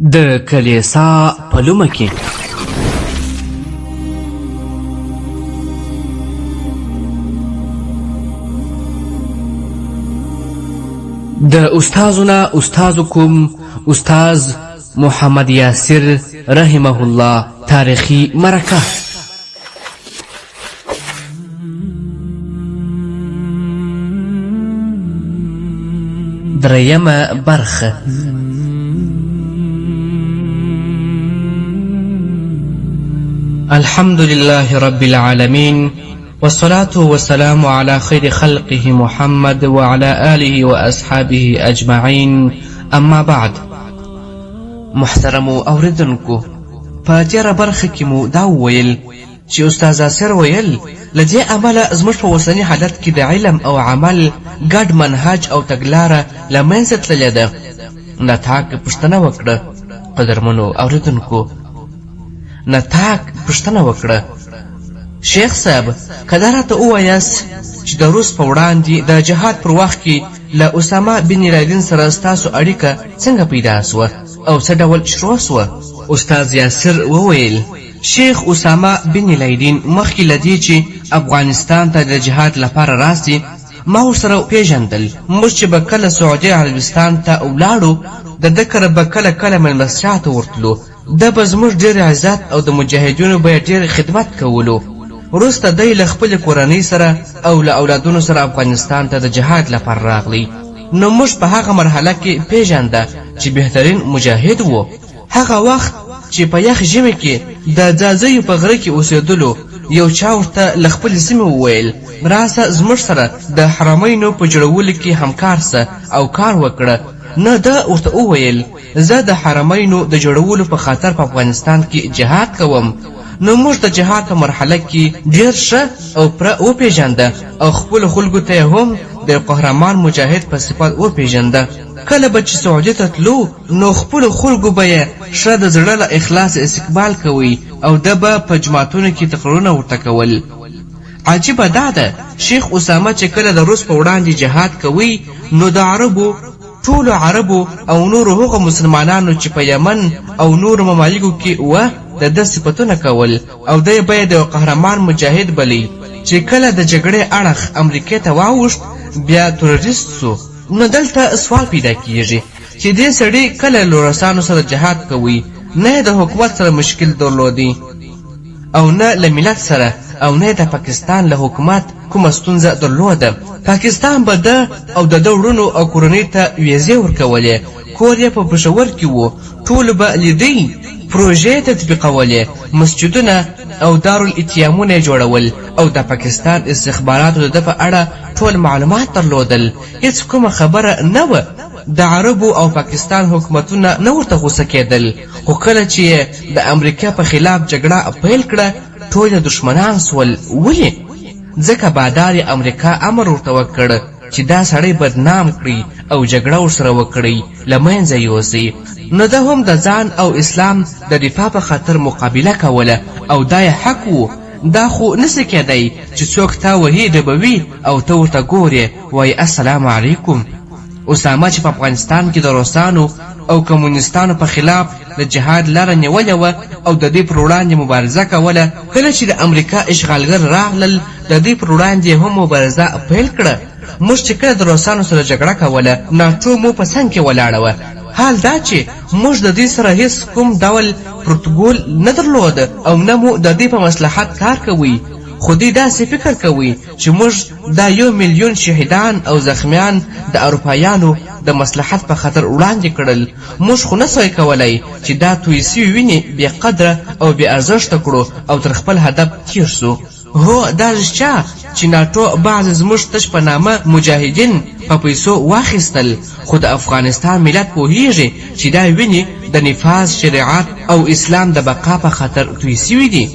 د کلیسا په لومه کې. د استادونه استادکم استاد محمد یاسر رحمه الله تاریخي مرکه. درېیمه برخه. الحمد لله رب العالمين، والصلاة والسلام على خير خلقه محمد وعلى آله وأصحابه أجمعين، أما بعد. محترمو اوریدونکو، په تېره برخه کې مو دا وویل چې استاد یاسر ویل له دې امله زموږ په اوسني حالت کې د علم او عمل ګډ منهج او تګلاره له منځه تللې ده. نطاق پوښتنه وکړه، قدرمنو اوریدونکو، نطاق پوښتنه وکړه، شیخ صاحب که دا راته ووایاست چې د روس په وړاندې د جهاد پر وخت کې له اسامه بن لادن سره ستاسو اړیکه څنګه پیدا سوه او څه ډول شروع سوه؟ استاد یاسر وویل، شیخ اسامه بن لادن مخکې له دې چې افغانستان ته د جهاد لپاره راسي ما ورسره پېژندل. موږ چې به کله سعودي عربستان ته ولاړو د ده کره به کله کله مېلمستیا ته ورتلو. ده به زموږ ډېر عزت او د مجاهدینو به یې ډېر خدمت کولو. وروسته دی له خپلې کورنۍ سره او له اولادونو سره افغانستان ته د جهاد لپاره راغلی، نو موږ په هغه مرحله کې پېژنده چې بهترین مجاهد و. هغه وخت چې په یخ ژمي کې د ځاځیو په غره کې اوسېدلو، یو چا ورته له خپلې سیمې وویل، راسه زموږ سره د حرمینو په جوړولو کې همکار سه او کار وکړه. نه ده ورته وویل، زه د حرمینو د جوړولو په خاطر په افغانستان کې جهاد کوم. نو موږ د جهاد په مرحله کې ډېر ښه او پوره وپېژنده او خپلو خلکو ته یې هم د یو قهرمان مجاهد په صفت وپېژنده. کله به چې سعودي ته تلو نو خپلو خلکو به یې ښه د زړه له اخلاصه استقبال کوی او ده به په جوماتونو کې تقریرونه ورته کول. عجیبه دا ده شیخ اسامه چې کله د روس په وړاندې جهاد کوی نو د عربو، ټولو عربو او نورو هغو مسلمانانو چې په یمن او نورو ممالکو کې وه د ده صفتونه کول او دی به یې د یو قهرمان مجاهد بلی. چې کله د جګړې اړخ امریکې ته واوښت بیا تروریست سو. نو دلته سوال پیدا کیږي چې دې سړي کله له روسانو سره جهاد کوی، نه یې د حکومت سره مشکل درلودی او نه له ملت سره او نه یې د پاکستان له حکومت کومه ستونزه درلوده. پاکستان به ده او د ده وړونو او کورنۍ ته ویزې ورکولې، کور یې په پېښور کې و، ټولو به لیدی، پروژې یې تطبیقولې، مسجدونه او دارالاتیامونه یې جوړول او د پاکستان استخباراتو د ده په اړه ټول معلومات درلودل. هیڅ کومه خبره نه وه. د عربو او پاکستان حکومتونه نه ورته غوسه کېدل، خو کله چې یې د امریکا په خلاف جګړه پیل کړه ټول یې دښمنان سول. ولې؟ ځکه بادار یې امریکا امر ورته وکړ چې دا سړی بدنام کړئ او جګړه ورسره وکړئ، له منځه یوسئ. نو ده هم د ځان او اسلام د دفاع په خاطر مقابله کوله او دا یې حق و. دا خو نسي کېدای چې څوک تا وهي ډبوي او ته ورته ګورې وایي السلام علیکم. اسامه چې په افغانستان کې د روسانو او کمونستانو په خلاف د جهاد لاره نیولې وه او د دوی پر وړاندې مبارزه کوله، کله چې د امریکا اشغالګر راغلل د دوی پر وړاندې هم مبارزه پیل کړه. موږ چې کله د روسانو سره جګړه کوله ناټو مو په څنګ کې ولاړه وه، حال دا چې موږ د دوی سره هیڅ کوم ډول پروتوکول نه درلود او نه مو د دوی په مصلحت کار کوی، خو دوی داسې فکر کوی چې موږ دا 1 میلیون شهیدان او زخمیان د اروپایانو د مصلحت په خاطر وړاندې کړل، موږ خو نه سوای کولای چې دا توی سوې وینې بې قدره او بې ارزښته کړو او تر خپل هدف تېر سو. هو دا رښتیا چې ناټو بعضې زموږ تش په نامه مجاهدین په پیسو واخیستل، خو د افغانستان ملت پوهیږي چې دا وینې د نفاذ شریعت او اسلام د بقا په خاطر توی سوي دي.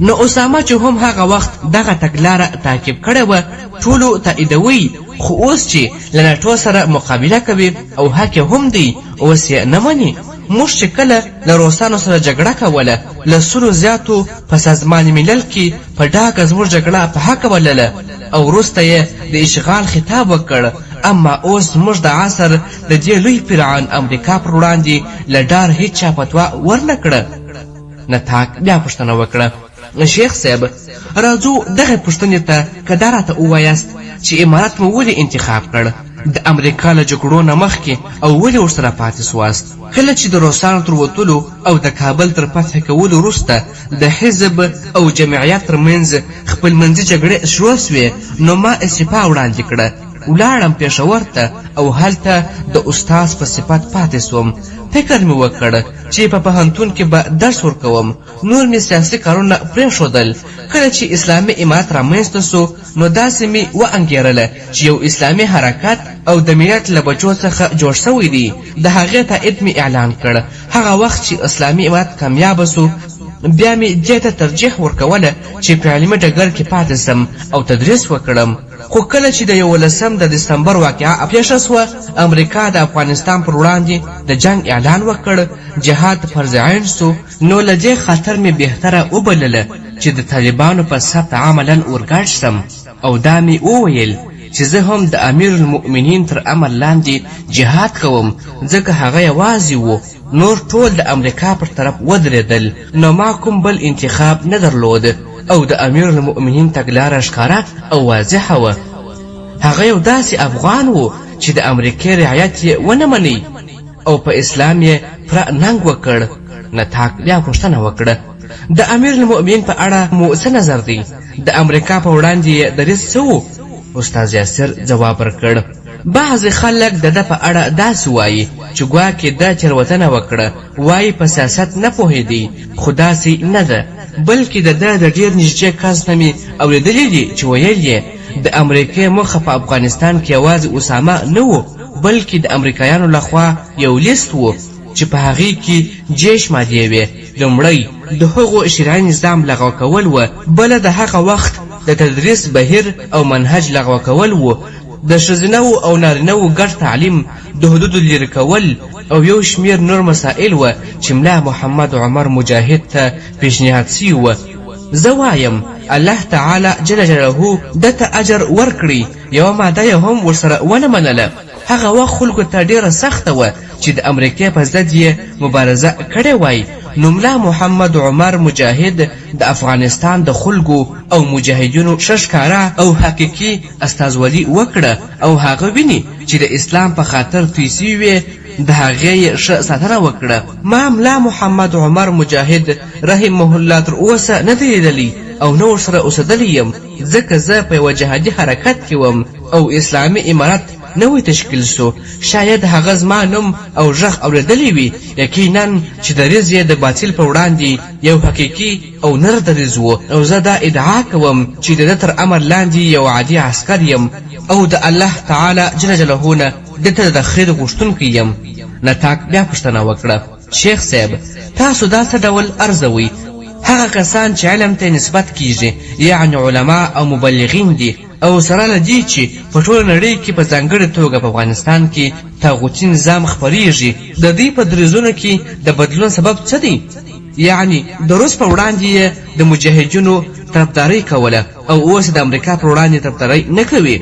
نو اسامه چې هم هغه وخت دغه تګلاره تعقیب کړې وه ټولو تاییدوي، خو اوس چې له ناټو سره مقابله کوي او حق یې هم دی اوس یې نه مني. موږ چې کله له روسانو سره جګړه کوله له 100 زیاتو په سازمان ملل کې په ډاګه زموږ جګړه په حقه بلله او وروسته یې د اشغال خطاب وکړ اما اوس زموږ د عصر د دې لوی فرعون امریکا پر وړاندې له ډار هیچا فتوا ورنه کړه. نطاق بیا پوښتنه وکړه، شیخ صاحب، راځو دغې پوښتنې ته، که دا راته ووایاست چې امارت مو ولې انتخاب کړ د امریکا له جګړو نه مخکې او ولې ورسره پاتې سواست؟ کله چې د روسانو تر وتلو او د کابل تر فتح کولو وروسته د حزب او جمعیت ترمنځ خپلمنځي جګړې شروع سوې، نو ما استعفا وړاندې کړه، ولاړم پېښور ته او هلته د استاد په صفت پاتې سوم. فکر مې وکړ چې په پوهنتون کې به درس ورکوم، نور مې سیاسي کارونه پرېښودل. کله چې اسلامي امارت رامنځته سو، نو داسې مې وانګېرله چې یو اسلامي حرکت او د ملت له بچو څخه جوړ شوی دی، د هغې تایید مې اعلان کړ. هغه وخت چې اسلامي امارت کامیابه سو، بیا مې دې ته ترجیح ورکوله چې په علمي ډګر کې پاتې سم او تدریس وکړم. خو کله چې د 11 د دسمبر واقعه پېښه سوه، امریکا د افغانستان پر وړاندې د جنګ اعلان وکړ، جهاد فرض عین سو، نو له دې خاطر مې بهتره وبلله چې د طالبانو په صف عملا ورګډ شم او دا مې وویل چې زه هم د امیر المؤمنین تر امر لاندې جهاد کوم، ځکه هغه یوازې و، نور ټول د امریکا پر طرف ودرېدل، نو ما کوم بل انتخاب نه درلود او د امیر المؤمنین تګلاره ښکاره او واضحه وه. هغه یو داسې افغان و چې د امریکې رعایت یې ونه منئ او په اسلام یې پوره ننګ وکړ. نطاق بیا پوښتنه وکړه، د امیر المؤمنین په اړه مو څه نظر دی؟ د امریکا په وړاندې یې دریځ څه و؟ استاد یاسر ځواب ورکړ، بعضې خلک د ده په اړه داسې وایي چې ګواکې ده تېروتنه وکړه، وایي په سیاست نه پوهېدی، خو داسې نه ده، بلکې د ده د ډېر نږدې کس نه مې اورېدلي دي چې ویل یې د امریکې موخه په افغانستان کې یوازې اسامه نه و، بلکې د امریکایانو لخوا یو لیست و چې په هغې کې جیش مادې وې. لومړی د هغو شرعي نظام لغوه کول و، بله د هغه وخت د تدریس بهیر او منهج لغوه کول و، د ښځینه وو او نارینه وو ګډ تعلیم، د حدودو لیرې کول او یو شمېر نور مسایل وه چې ملا محمد عمر مجاهد ته پیشنهاد سوي وه. زه وایم الله تعالی جل جلاله ده ته اجر ورکړي، یوه ماده یې هم ورسره ونه منله. هغه وخت خلکو ته ډېره سخته وه چې د امریکې په ضد یې مبارزه کړې وای، نو ملا محمد عمر مجاهد د افغانستان د خلکو او مجاهدینو ښه ښکاره او حقیقي استازولي وکړه او هغه ویني چې د اسلام په خاطر توی سوي وې، د هغې یې ښه ساتنه وکړه. ما ملا محمد عمر مجاهد رحمه الله تر اوسه نه دی لیدلی او نه ورسره اوسېدلی یم، ځکه زه په یوه جهادي حرکت کې وم او اسلامي امارت نوی تشکیل سو. شاید هغه زما نوم او غږ اورېدلی وي. یقینا چې دریځ یې د باطل په وړاندې یو حقیقي او نر دریځ و او زه دا ادعا کوم چې د ده تر امر لاندې یو عادي عسکر یم او د الله تعالی جل جلاله نه ده ته د خیر غوښتونکی یم. نطاق بیا پوښتنه وکړه، شیخ صاحب، تاسو دا څه ډول ارزوئ؟ هغه کسان چې علم ته نسبت کیږي، یعنې علما او مبلغین دي، او سره له دې چې په ټوله نړۍ کې په ځانګړې توګه په افغانستان کې طاغوتي نظام خپریږي، د دوی په دریځونو کې د بدلون سبب څه دی؟ یعنې د روس په وړاندې یې د مجاهدینو طرفداري کوله او اوس د امریکا پر وړاندې طرفداري نه کوي.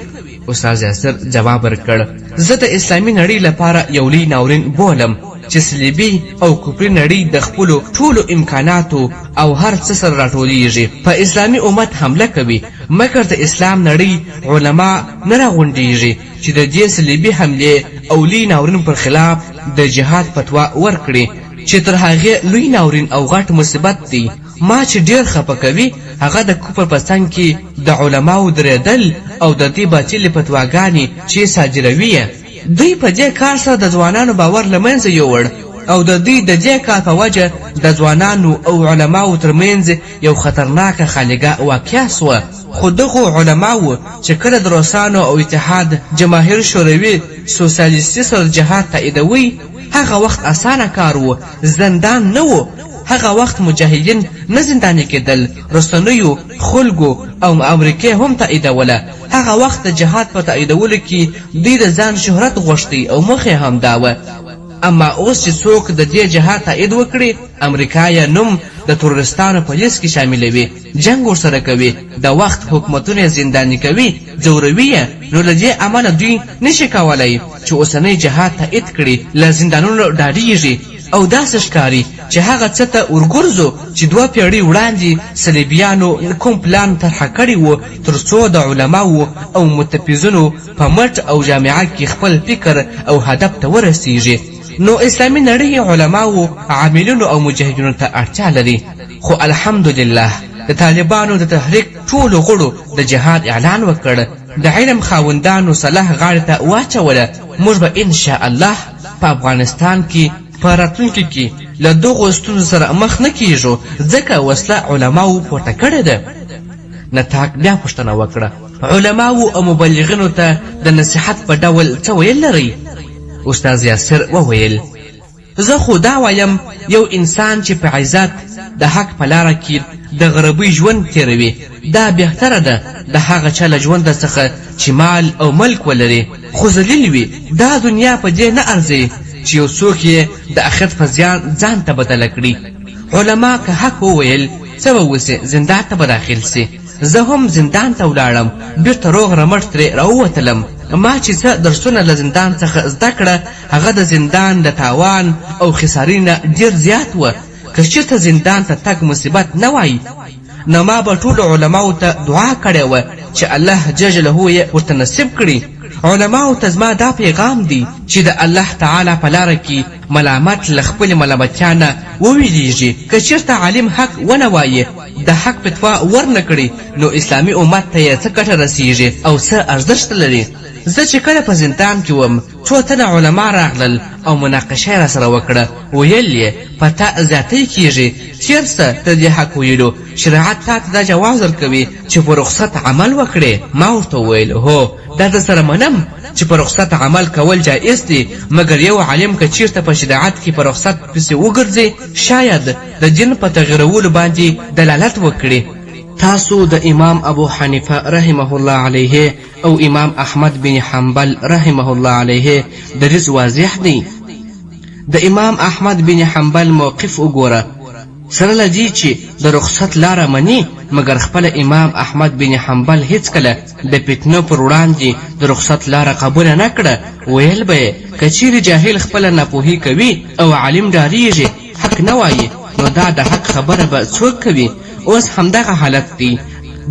استاد یاسر ځواب ورکړ، زه د اسلامي نړۍ لپاره یو لوی ناورین بولم چې صلیبي او کفري نړۍ د خپلو ټولو امکاناتو او هر څه سره راټولیږي، په اسلامي امت حمله کوي، مګر د اسلام نړۍ علما نه راغونډیږي چې د دې صلیبي حملې او لوی ناورین پر خلاف د جهاد فتوا ورکړي، چې تر هغې لوی ناورین او غټ مصیبت دی. ما چې ډېر خفه کوي هغه د کفر په څنګ کې د علماو درېدل او د دوی باطلې فتواګانې چې صادروي یې. دوی په دې کار سره د ځوانانو باور له منځه یووړ او د دوی د دې کار په وجه د ځوانانو او علماو ترمنځ یو خطرناکه خالیګاه واقع سوه. خو دغو علماوو چې کله د روسانو او اتحاد جماهیر شوروي سوسیالیستي سره جهاد تاییدوی، هغه وخت اسانه کار و، زندان نه و، هغه وخت مجاهدین نه زنداني کېدل، رسنیو، خلکو او امریکې هم تاییدوله. هغه وخت د جهاد په تاییدولو کې دوی د ځان شهرت غوښتی او موخه هم دا وه. اما اوس چې څوک د دې جهاد تایید وکړي، امریکا یې نوم د تروریستانو په لیست کې شاملوي، جنګ ورسره کوي، د وخت حکومتونه یې زنداني کوي، ځوروي یې، نو له دې امله دوی نشي کولای چې اوسنی جهاد تایید کړي، له زندانونو ډاریږي او داسې ښکاري چې هغه څه ته ورګرځو چې دوه پیړۍ وړاندې صلیبیانو کوم پلان طرحه کړی و تر څو د علماوو او متفزونو په مټ او جامعه کې خپل فکر او هدف ته ورسیږي. نو اسلامي نړۍ علماوو، عاملینو او مجاهدینو ته اړتیا لري. خو الحمدلله د طالبانو د تحریک ټولو غړو د جهاد اعلان وکړ، د علم خاوندانو سلاح غاړې ته واچوله، موږ به ان شاء الله په افغانستان کې په راتلونکي کې له دغو ستونزو سره مخ نه کیږو، ځکه وسله علماوو پورته کړې ده. نطاق بیا پوښتنه وکړه، علماوو او مبلغینو ته د نصیحت په ډول څه ویل لرئ؟ استاد یاسر وویل، زه خو دا وایم، یو انسان چې په عزت د حق په لاره کې د غربۍ ژوند تېروي، دا بهتره ده د هغه چا له ژونده څخه چې مال او ملک ولري خو ذلیل وي. دا دنیا په دې نه ارزي چې یو څوک یې د اخرت په زیان ځان ته بدله کړي. علما که حق وویل څه به وسي، زندان ته به داخل سي. زه هم زندان ته ولاړم، بیرته روغ رمټ ترې راووتلم. ما چې څه درسونه له زندان څخه زده کړه هغه د زندان له تاوان او خسارې نه ډېر زیات وه. که چېرته زندان ته تګ مصیبت نه وای نو ما به ټولو علماو ته دعا کړې وه چې الله جل جلاله یې ورته نصیب کړي. علماو ته زما دا پیغام دی چې د الله تعالی په لاره کې ملامت له خپلې ملامتیا نه وویریږي. که چېرته عالم حق ونه وایي، د حق فتوا ورنه کړي، نو اسلامي امت ته یې څه ګټه رسیږي او څه ارزښت لري؟ زه چې کله په زندان کې وم، څو تنه علما راغلل او مناقشه یې راسره وکړه، ویل یې په تا زیاتی کیږي، تېر سه تر دې حق ویلو، شریعت تا ته دا جواز درکوي چې په رخصت عمل وکړې. ما ورته وویل، هو دا در سره منم چې په رخصت عمل کول جایز دي، مګر یو عالم که چیرته په شریعت کې په رخصت پسې وګرځي، شاید د دین په تغیرولو باندې دلالت وکړي. تاسو د امام ابو حنیفه رحمه الله علیه او امام احمد بن حنبل رحمه الله علیه دریځ واضح دی. د امام احمد بن حنبل موقف وګوره، سره له دې چې د رخصت لاره مني، مګر خپله امام احمد بن حنبل هیڅکله د فتنو پر وړاندې د رخصت لاره قبوله نه کړه. ویل به یې که چیرې جاهل خپله ناپوهي کوي او عالم ډاریږي حق نه وایي، نو دا د حق خبره به څوک کوي؟ اوس همدغه حالت دی.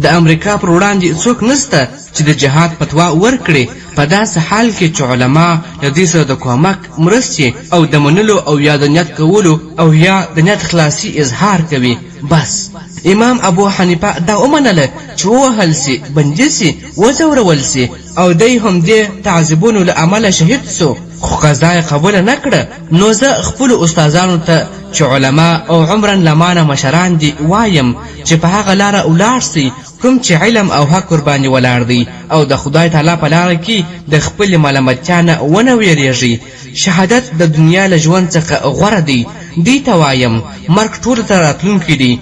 د امریکا پر وړاندې څوک نسته چې د جهاد فتوا ورکړي، په داسې حال کې چې علما له دوی سره د کومک، مرستې او د منلو او یا د نیت کولو او یا د نیت خلاصي اظهار کوي. بس امام ابو حنیفه دا ومنله چې ووهل سي، بندي سي، وځورول سي او دی هم دې تعذیبونو له امله شهید سو، خو قضا یې قبوله نه کړه. نو زه خپلو استادانو ته چې علما او عمرا له مانه مشران دي وایم چې په هغه لاره ولاړ سئ کوم چې علم او حق ورباندې ولاړ دی او د خدای تعالی په لاره کې د خپلې ملامتیا نه ونه ویریږئ. شهادت د دنیا له ژوند څخه غوره دی. دوی ته وایم مرګ ټولو ته راتلونکی دی،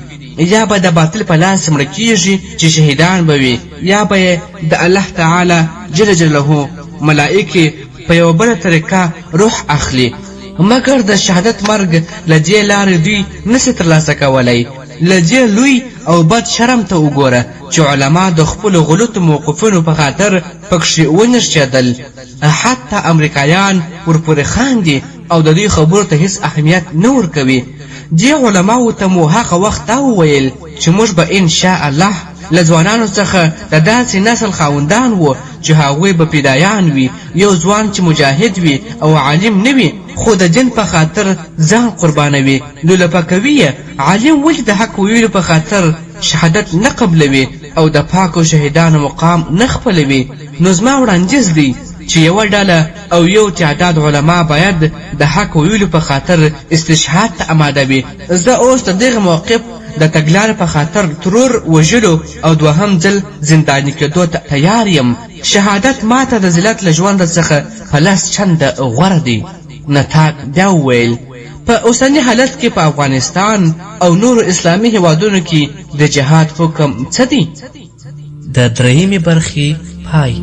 یا به د باطل په لاس مړه کیږي چې شهیدان به وي، یا به یې د الله تعالی جل جلاله ملائکې په یوه بله طریقه روح اخلي، مګر د شهادت مرګ له دې لارې دوی نسي ترلاسه کولی. له دې لوی او بد شرم ته وګوره چې علما د خپلو غلطو موقفونو په خاطر پکښې ونښېدل، حتی امریکایان ورپورې خاندي او د دوی خبرو ته هیڅ اهمیت نه ورکوي. دې علماوو ته مو هغه وخت دا وویل چې موږ به ان شاء الله له ځوانانو څخه د داسې نسل خاوندان وو چې هغوی به فدایان وي، یو ځوان چې مجاهد وي او عالم نه وي خو د دین په خاطر ځان قربانوي، نو لپه کوي یې. عالم ولې د حق ویلو په خاطر شهادت نه قبلوي او د پاکو شهیدانو مقام نه خپلوي؟ نو زما وړاندیز دی چې یوه ډله او یو تعداد علما باید د حق ویلو په خاطر استشهاد ته اماده وي. زه اوس د دغه موقف د تګلارې په خاطر ترور، وژلو او دوهم ځل زنداني کېدو ته تیار یم. شهادت ماته د ذلت له ژونده څخه په لس چنده غوره دی. نطاق بیا وویل، په اوسني حالت کې په افغانستان او نورو اسلامي هیوادونو کې د جهاد حکم څه دی؟ د درېیمې برخې پای.